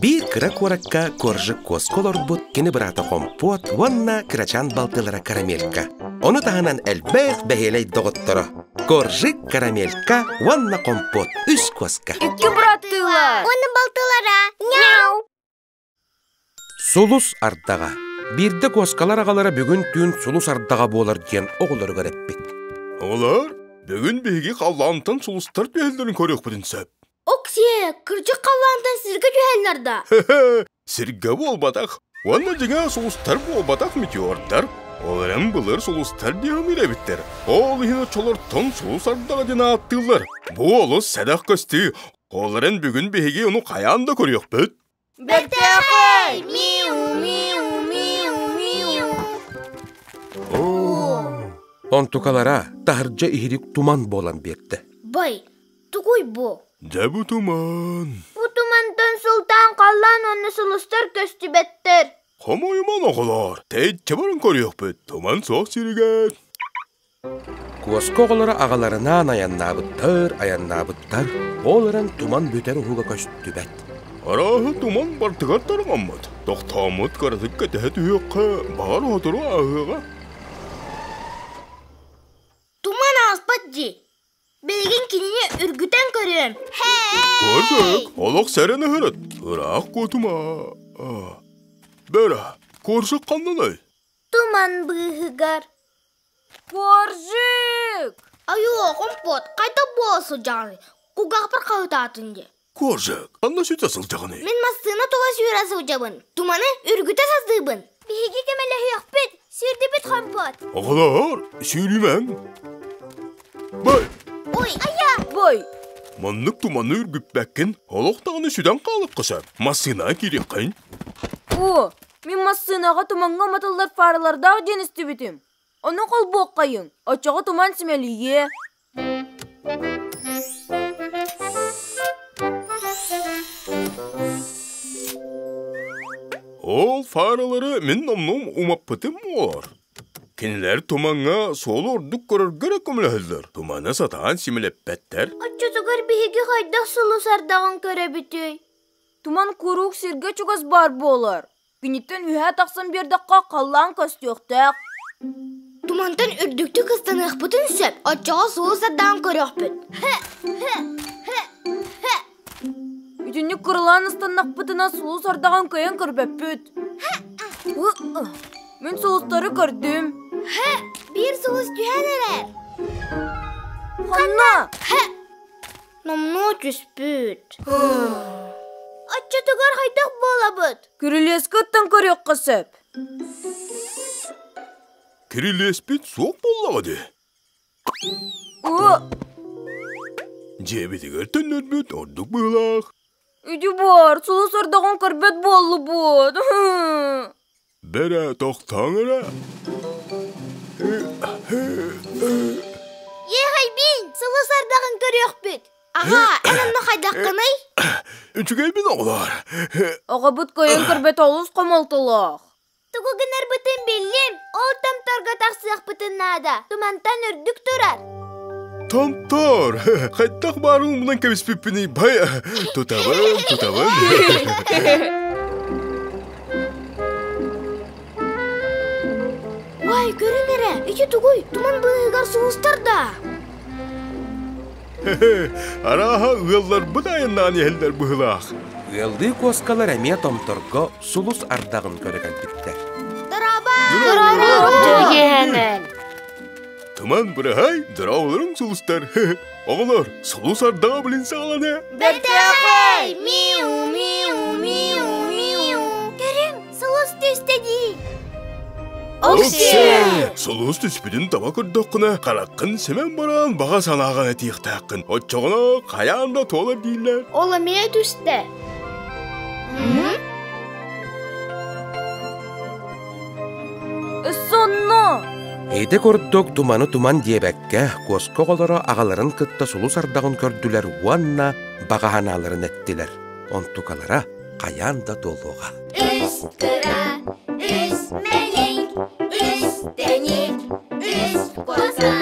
Биир кыра куоракка Коржик куоска олорбут кини быраата Хомпуот уонна кырачаан балтылара Карамелька. Ону таһынан элбэх бэһиэлэй доҕотторо Коржик, Карамелька уонна Хомпуот үс куоска. Икки быраттыылар. Уонна балтылара. Мяу! Сулус ардаҕа. Биирдэ куоскалар аҕалара бүгүн түүн сулус ардаҕа буолар диэн оҕолоругар эппит. Оҕолор, бүгүн биһиги халлаантан сулустар түһэллэрин көрүөхпүтүн сөп. Оксиэ, кырдьык халлаантан сиргэ түһэллэр да? Сиргэ буолбатах. Уонна дьиҥэ сулустар буолбатах метеордар. Ол эрэн былыр сулустар диэн эбиттэр. Ол иһин оччолортон сулус ардаҕа диэн ааттыыллар. Бу олус сэдэх көстүү. Ол эрэн бүгүн биһиги ону хайаан да көрүөхпүт. Бэртээхэй! Миу, миу, миу, миу. Онтукалара таһырдьа иһирик туман буолан биэрдэ. Бай, тугуй бу? Дьэ бу туман. Бу тумантан сылтаан халлаан уонна сулустар көстүбэттэр. Хомойуман оҕолоор, тэйиччи баран көрүөхпүт, туман суох сиригэр. Куоска оҕолоро аҕаларынаан айаннаабыттар, айаннаабыттар, ол эрэн туман бүтэр уһуга көстүбэт. Арааһа туман бартыгар тарҕаммыт, тохтооммут кыратык кэтэһэ түһүөххэ, баҕар сотору ааһыаҕа. Туман ааспат дии. Билигин кинини үргүтэн көрүөм. Көрсөк, олох сэрэн ыһырыт. Ыраах куотума. Бэрэ, коржик ханнанай? Туман быыһыгар. Коржик! Айоо, компот, хайда буола сылдьаҕыный? Кулгаахпар хаһытаатын дии. Коржик, ханна сүтэ сылдьаҕыный? Мин массыына тула сүүрэ сылдьабын. Туманы үргүтэ сатыыбын. Биһиги көмөлөһүөхпүт, сүүрдүбүт компот. Оҕолоор, сүүрүмэҥ. Бай! Ой, айа! Бой! Маннык туманы үргүппэккин, олох даҕаны сүтэн хаалыахха сөп. Массыынаҕа киириэххин. О, мин массыынаҕа тумаҥҥа уматыллар фаралардаах диэн истибитим. Ону холбуоххайыҥ, оччоҕо туман симэлийиэ. Ол фаралары мин номнуом умаппытым буолар. Кинилэр тумаҥҥа суолу ордук көрөргө эрэ көмөлөһөллөр. Туманы сатаан симэлэппэттэр. Оччотугар биһиги хайдах сулус ардаҕын көрөбүтүй? Туман куруук сиргэ чугас баар буолар. Киниттэн үөһэ тахсан биэрдэххэ халлаан көстүөхтээх. Тумантан үрдүктүк ыстаныахпытын сөп, оччоҕо сулус ардаҕын көрүөхпүт. Итинник кыралаан ыстаннахпытына сулус ардаҕын кыайан көрбөппүт. Мин сулустары көрдүм. Биир сулус түһэн эрэр. Ханна? Номнуо түспүт. Оччотугар хайдах буолабыт? Кирилиэскэ ыттан көрүөххэ сөп. Кирилиэспит суох буоллаҕа дии. Дьиэбитигэр төннөрбүт ордук быһыылаах. Ити баар, сулус ордоҕун көрбөт буоллубут. Бэрэ, тохтооҥ эрэ. Иэхэйбин, сулус ардаҕын көрүөхпүт. Аҕаа, эн онно хайдаххыный? Үчүгэйбин оҕолоор. Оҕобут кыайан көрбөт олус хомолтолоох. Тугу гынарбытын биллим, ол томторго тахсыахпытын наада. Тумантан үрдүк турар. Томтор! Хайдах баарын умнан кэбиспиппиний бай? Тутабын, тутабын. Уай, көрүҥ эрэ, ити тугуй? Туман быыһыгар сулустар да. Арааһа ыалларбыт айаннаан иһэллэр быһыылаах. Ыаллыы куоскалар эмиэ томторго сулус ардаҕын көрө кэлбиттэр. Туман быраһай, дорооболоруҥ сулустар. Оҕолор, сулус ардаҕа билин саҕалана. Бэртээхэй! Миу, миу, миу, миу. Көрүҥ, сулус түстэ дии. Оксиэ! Сулус түспүтүн таба көрдөххүнэ, хараххын симэн баран баҕа санааҕын этиэхтээххин. Оччоҕуна хайаан да туолар дииллэр. Ол эмиэ түстэ. Сонно! Ити курдук туманы туман диэбэккэ, куоска оҕолоро аҕаларын кытта сулус ардаҕын көрдүлэр уонна баҕа санааларын эттилэр. Онтукалара хайаан да туолуоҕа. Үс кыра, үс мэлик, үс тэник, үс коза.